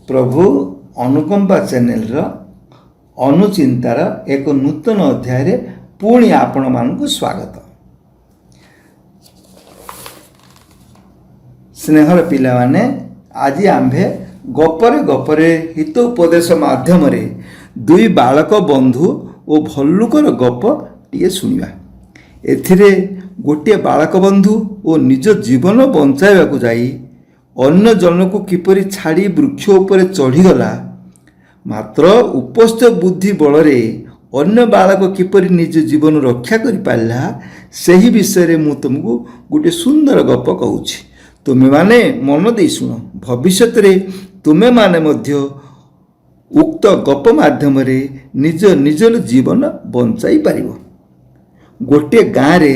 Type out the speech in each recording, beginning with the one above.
ପ୍ରଭୁ ଅନୁକମ୍ପା ଚ୍ୟାନେଲର ଅନୁଚିନ୍ତାର ଏକ ନୂତନ ଅଧ୍ୟାୟରେ ପୁଣି ଆପଣମାନଙ୍କୁ ସ୍ୱାଗତ। ସ୍ନେହର ପିଲାମାନେ, ଆଜି ଆମ୍ଭେ ଗପରେ ଗପରେ ହିତ ଉପଦେଶ ମାଧ୍ୟମରେ ଦୁଇ ବାଳକ ବନ୍ଧୁ ଓ ଭଲ୍ଲୁକର ଗପ ଟିଏ ଶୁଣିବା। ଏଥିରେ ଗୋଟିଏ ବାଳକ ବନ୍ଧୁ ଓ ନିଜ ଜୀବନ ବଞ୍ଚାଇବାକୁ ଯାଇ ଅନ୍ୟ ଜଣକୁ କିପରି ଛାଡ଼ି ବୃକ୍ଷ ଉପରେ ଚଢ଼ିଗଲା, ମାତ୍ର ଉପସ୍ଥିତ ବୁଦ୍ଧି ବଳରେ ଅନ୍ୟ ବାଳକ କିପରି ନିଜ ଜୀବନ ରକ୍ଷା କରିପାରିଲା, ସେହି ବିଷୟରେ ମୁଁ ତୁମକୁ ଗୋଟିଏ ସୁନ୍ଦର ଗପ କହୁଛି। ତୁମେମାନେ ମନ ଦେଇ ଶୁଣ। ଭବିଷ୍ୟତରେ ତୁମେମାନେ ମଧ୍ୟ ଉକ୍ତ ଗପ ମାଧ୍ୟମରେ ନିଜ ନିଜର ଜୀବନ ବଞ୍ଚାଇ ପାରିବ। ଗୋଟିଏ ଗାଁରେ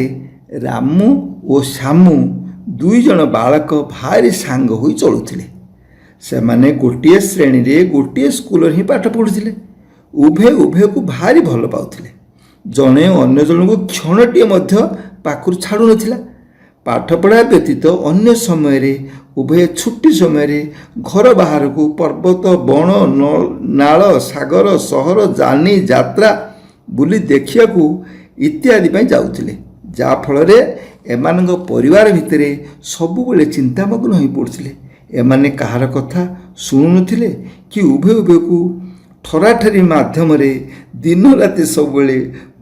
ରାମୁ ଓ ଶ୍ୟାମୁ ଦୁଇ ଜଣ ବାଳକ ଭାରି ସାଙ୍ଗ ହୋଇ ଚଳୁଥିଲେ। ସେମାନେ ଗୋଟିଏ ଶ୍ରେଣୀରେ ଗୋଟିଏ ସ୍କୁଲରେ ହିଁ ପାଠ ପଢ଼ୁଥିଲେ। ଉଭୟେ ଉଭୟକୁ ଭାରି ଭଲ ପାଉଥିଲେ। ଜଣେ ଅନ୍ୟ ଜଣକୁ କ୍ଷଣଟିଏ ମଧ୍ୟ ପାଖରୁ ଛାଡ଼ୁନଥିଲା। ପାଠପଢ଼ା ବ୍ୟତୀତ ଅନ୍ୟ ସମୟରେ ଉଭୟେ ଛୁଟି ସମୟରେ ଘର ବାହାରକୁ ପର୍ବତ, ବଣ, ନାଳ, ସାଗର, ସହର, ଯାନି ଯାତ୍ରା ବୁଲି ଦେଖିବାକୁ ଇତ୍ୟାଦି ପାଇଁ ଯାଉଥିଲେ, ଯାହାଫଳରେ ଏମାନଙ୍କ ପରିବାର ଭିତରେ ସବୁବେଳେ ଚିନ୍ତାମଗ୍ନ ହୋଇପଡ଼ୁଥିଲେ। ଏମାନେ କାହାର କଥା ଶୁଣୁନଥିଲେ କି ଉଭୟ ଉଭୟକୁ ଠରାଠରି ମାଧ୍ୟମରେ ଦିନ ରାତି ସବୁବେଳେ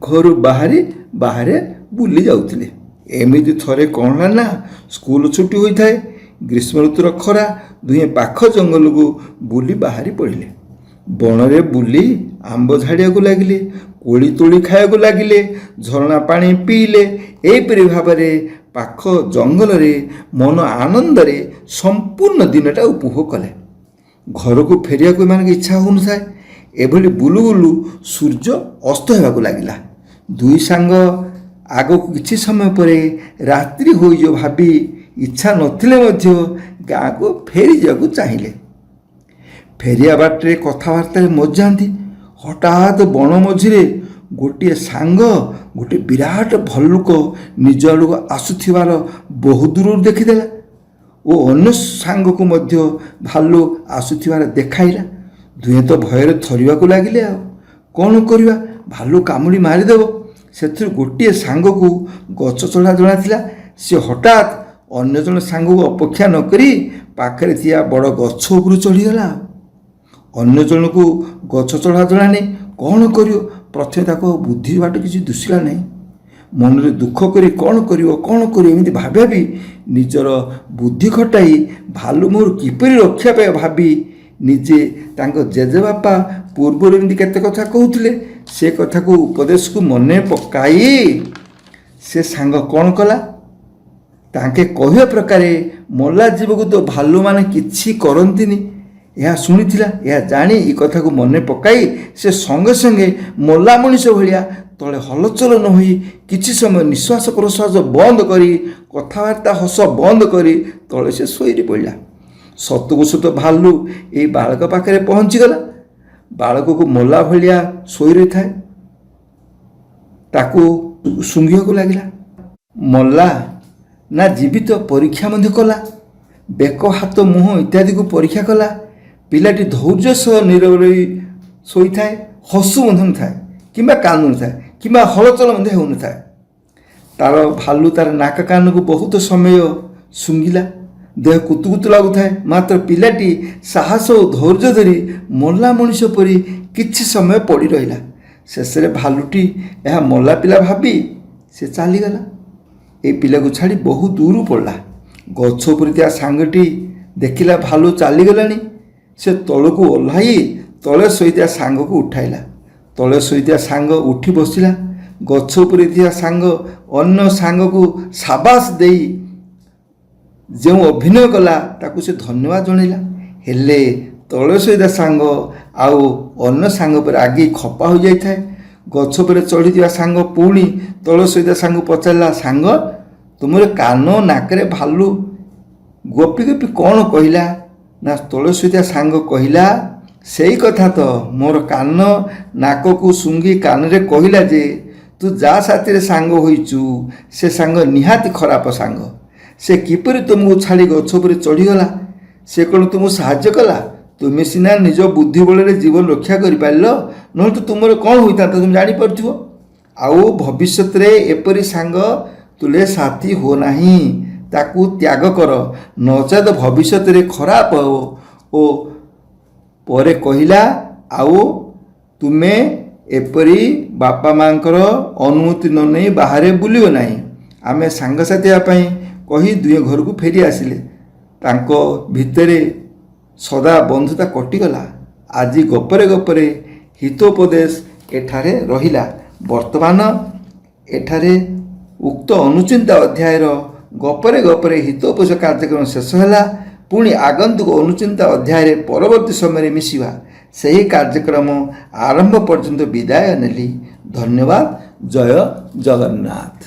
ଘରୁ ବାହାରି ବାହାରେ ବୁଲି ଯାଉଥିଲେ। ଏମିତି ଥରେ କ'ଣ ହେଲା ନା, ସ୍କୁଲ ଛୁଟି ହୋଇଥାଏ, ଗ୍ରୀଷ୍ମ ଋତୁର ଖରା, ଦୁହେଁ ପାଖ ଜଙ୍ଗଲକୁ ବୁଲି ବାହାରି ପଡ଼ିଲେ। ବଣରେ ବୁଲି ଆମ୍ବ ଝାଡ଼ିବାକୁ ଲାଗିଲେ, କୋଳି ତୋଳି ଖାଇବାକୁ ଲାଗିଲେ, ଝରଣା ପାଣି ପିଇଲେ। ଏହିପରି ଭାବରେ ପାଖ ଜଙ୍ଗଲରେ ମନ ଆନନ୍ଦରେ ସମ୍ପୂର୍ଣ୍ଣ ଦିନଟା ଉପଭୋଗ କଲେ। ଘରକୁ ଫେରିବାକୁ ଏମାନଙ୍କ ଇଚ୍ଛା ହେଉନଥାଏ। ଏଭଳି ବୁଲୁ ବୁଲୁ ସୂର୍ଯ୍ୟ ଅସ୍ତ ହେବାକୁ ଲାଗିଲା। ଦୁଇ ସାଙ୍ଗ ଆଗକୁ କିଛି ସମୟ ପରେ ରାତ୍ରି ହୋଇଯିବ ଭାବି ଇଚ୍ଛା ନଥିଲେ ମଧ୍ୟ ଗାଁକୁ ଫେରିଯିବାକୁ ଚାହିଁଲେ। ଫେରିବା ବାଟରେ କଥାବାର୍ତ୍ତାରେ ମଜିଯାଆନ୍ତି। ହଠାତ୍ ବଣ ମଝିରେ ଗୋଟିଏ ସାଙ୍ଗ ଗୋଟିଏ ବିରାଟ ଭଲ୍ଲୁକ ନିଜ ଆଡ଼କୁ ଆସୁଥିବାର ବହୁ ଦୂରରୁ ଦେଖିଦେଲା ଓ ଅନ୍ୟ ସାଙ୍ଗକୁ ମଧ୍ୟ ଭାଲୁ ଆସୁଥିବାର ଦେଖାଇଲା। ଦୁହେଁ ତ ଭୟରେ ଥରିବାକୁ ଲାଗିଲେ। ଆଉ କ'ଣ କରିବା, ଭାଲୁ କାମୁଡ଼ି ମାରିଦେବ। ସେଥିରୁ ଗୋଟିଏ ସାଙ୍ଗକୁ ଗଛ ଚଢ଼ା ଜଣାଥିଲା। ସେ ହଠାତ୍ ଅନ୍ୟ ଜଣେ ସାଙ୍ଗକୁ ଅପେକ୍ଷା ନକରି ପାଖରେ ଥିବା ବଡ଼ ଗଛ ଉପରୁ ଚଢ଼ିଗଲା। ଅନ୍ୟ ଜଣକୁ ଗଛ ଚଢ଼ା ଜଣା ନାହିଁ। କ'ଣ କରିବ? ପ୍ରଥମେ ତାକୁ ଆଉ ବୁଦ୍ଧି ବାଟ କିଛି ଦୁଶିଲା ନାହିଁ। ମନରେ ଦୁଃଖ କରି କ'ଣ କରିବ, କ'ଣ କରିବ, ଏମିତି ଭାବି ଭାବି ନିଜର ବୁଦ୍ଧି ଖଟାଇ ଭାଲୁ ମୁହଁରୁ କିପରି ରକ୍ଷା ପାଇବ ଭାବି ନିଜେ ତାଙ୍କ ଜେଜେବାପା ପୂର୍ବରୁ ଏମିତି କେତେ କଥା କହୁଥିଲେ, ସେ କଥାକୁ ଉପଦେଶକୁ ମନେ ପକାଇ ସେ ସାଙ୍ଗ କ'ଣ କଲା, ତାଙ୍କେ କହିବା ପ୍ରକାରେ ମଲା ଜୀବକୁ ତ ଭାଲୁମାନେ କିଛି କରନ୍ତିନି, ଏହା ଶୁଣିଥିଲା। ଏହା ଜାଣି ଏ କଥାକୁ ମନେ ପକାଇ ସେ ସଙ୍ଗେ ସଙ୍ଗେ ମଲା ମଣିଷ ଭଳିଆ ତଳେ ହଲଚଲ ନ ହୋଇ କିଛି ସମୟ ନିଶ୍ୱାସ ପ୍ରଶ୍ୱାସ ବନ୍ଦ କରି, କଥାବାର୍ତ୍ତା ହସ ବନ୍ଦ କରି ତଳେ ସେ ଶୋଇ ପଡ଼ିଲା। ସତକୁ ସତ ଭାଲୁ ଏଇ ବାଳକ ପାଖରେ ପହଞ୍ଚିଗଲା। ବାଳକକୁ ମଲା ଭଳିଆ ଶୋଇ ରହିଥାଏ, ତାକୁ ଶୁଙ୍ଘିବାକୁ ଲାଗିଲା। ମଲା ନା ଜୀବିତ ପରୀକ୍ଷା ମଧ୍ୟ କଲା। ବେକ, ହାତ, ମୁହଁ ଇତ୍ୟାଦିକୁ ପରୀକ୍ଷା କଲା। ପିଲାଟି ଧୈର୍ଯ୍ୟ ସହ ନୀରବ ରହି ଶୋଇଥାଏ, ହସୁ ମଧ୍ୟ ନଥାଏ କିମ୍ବା କାନ୍ଦୁନଥାଏ କିମ୍ବା ହଲଚଲ ମଧ୍ୟ ହେଉନଥାଏ। ତାର ଭାଲୁ ତାର ନାକ କାନକୁ ବହୁତ ସମୟ ଶୁଙ୍ଘିଲା। ଦେହ କୁତୁକୁତୁ ଲାଗୁଥାଏ, ମାତ୍ର ପିଲାଟି ସାହସ ଓ ଧୈର୍ଯ୍ୟ ଧରି ମଲା ମଣିଷ ପରି କିଛି ସମୟ ପଡ଼ି ରହିଲା। ଶେଷରେ ଭାଲୁଟି ଏହା ମଲା ପିଲା ଭାବି ସେ ଚାଲିଗଲା। ଏଇ ପିଲାକୁ ଛାଡ଼ି ବହୁ ଦୂରକୁ ପଡ଼ିଲା। ଗଛ ଉପରେ ଥିବା ସାଙ୍ଗଟି ଦେଖିଲା ଭାଲୁ ଚାଲିଗଲାଣି। ସେ ତଳକୁ ଓହ୍ଲାଇ ତଳେ ଶୋଇଥିବା ସାଙ୍ଗକୁ ଉଠାଇଲା। ତଳେ ଶୋଇଥିବା ସାଙ୍ଗ ଉଠି ବସିଲା। ଗଛ ଉପରେ ଥିବା ସାଙ୍ଗ ଅନ୍ୟ ସାଙ୍ଗକୁ ସାବାସ ଦେଇ ଯେଉଁ ଅଭିନୟ କଲା, ତାକୁ ସେ ଧନ୍ୟବାଦ ଜଣାଇଲା। ହେଲେ ତଳେ ଶୋଇଥିବା ସାଙ୍ଗ ଆଉ ଅନ୍ୟ ସାଙ୍ଗ ଉପରେ ରାଗି ଖପା ହୋଇଯାଇଥାଏ। ଗଛ ଉପରେ ଚଢ଼ିଥିବା ସାଙ୍ଗ ପୁଣି ତଳେ ଶୋଇଥିବା ସାଙ୍ଗକୁ ପଚାରିଲା, ସାଙ୍ଗ, ତୁମର କାନ ନାକରେ ଭାଲୁ ଗପି ଗପି କ'ଣ କହିଲା? ନା, ତଳେ ଶୋଇଥିବା ସାଙ୍ଗ କହିଲା, ସେଇ କଥା ତ, ମୋର କାନ ନାକକୁ ଶୁଙ୍ଘି କାନରେ କହିଲା ଯେ ତୁ ଯାହା ସାଥିରେ ସାଙ୍ଗ ହୋଇଛୁ, ସେ ସାଙ୍ଗ ନିହାତି ଖରାପ ସାଙ୍ଗ। ସେ କିପରି ତୁମକୁ ଛାଡ଼ି ଗଛ ଉପରେ ଚଢ଼ିଗଲା? ସେ କ'ଣ ତୁମକୁ ସାହାଯ୍ୟ କଲା? ତୁମେ ସିନା ନିଜ ବୁଦ୍ଧି ବଳରେ ଜୀବନ ରକ୍ଷା କରିପାରିଲ, ନହେଲେ ତ ତୁମର କ'ଣ ହୋଇଥାନ୍ତା ତୁମେ ଜାଣିପାରୁଥିବ। ଆଉ ଭବିଷ୍ୟତରେ ଏପରି ସାଙ୍ଗ ତୁଲେ ସାଥୀ ହୁଅ ନାହିଁ, ତାକୁ ତ୍ୟାଗ କର, ନଚେତ ଭବିଷ୍ୟତରେ ଖରାପ ହେବ। ଓ ପରେ କହିଲା, ଆଉ ତୁମେ ଏପରି ବାପା ମାଆଙ୍କର ଅନୁମତି ନ ନେଇ ବାହାରେ ବୁଲିବ ନାହିଁ। ଆମେ ସାଙ୍ଗସାଥି ହେବା ପାଇଁ କହି ଦୁହେଁ ଘରକୁ ଫେରି ଆସିଲେ। ତାଙ୍କ ଭିତରେ ସଦା ବନ୍ଧୁତା କଟିଗଲା। ଆଜି ଗପରେ ଗପରେ ହିତୋପଦେଶ ଏଠାରେ ରହିଲା। ବର୍ତ୍ତମାନ ଏଠାରେ ଉକ୍ତ ଅନୁଚିନ୍ତା ଅଧ୍ୟାୟର ଗପରେ ଗପରେ ହିତୋପଦେଶ କାର୍ଯ୍ୟକ୍ରମ ଶେଷ ହେଲା। ପୁଣି ଆଗନ୍ତୁକ ଅନୁଚିନ୍ତା ଅଧ୍ୟାୟରେ ପରବର୍ତ୍ତୀ ସମୟରେ ମିଶିବା। ସେହି କାର୍ଯ୍ୟକ୍ରମ ଆରମ୍ଭ ପର୍ଯ୍ୟନ୍ତ ବିଦାୟ ନେଲି। ଧନ୍ୟବାଦ। ଜୟ ଜଗନ୍ନାଥ।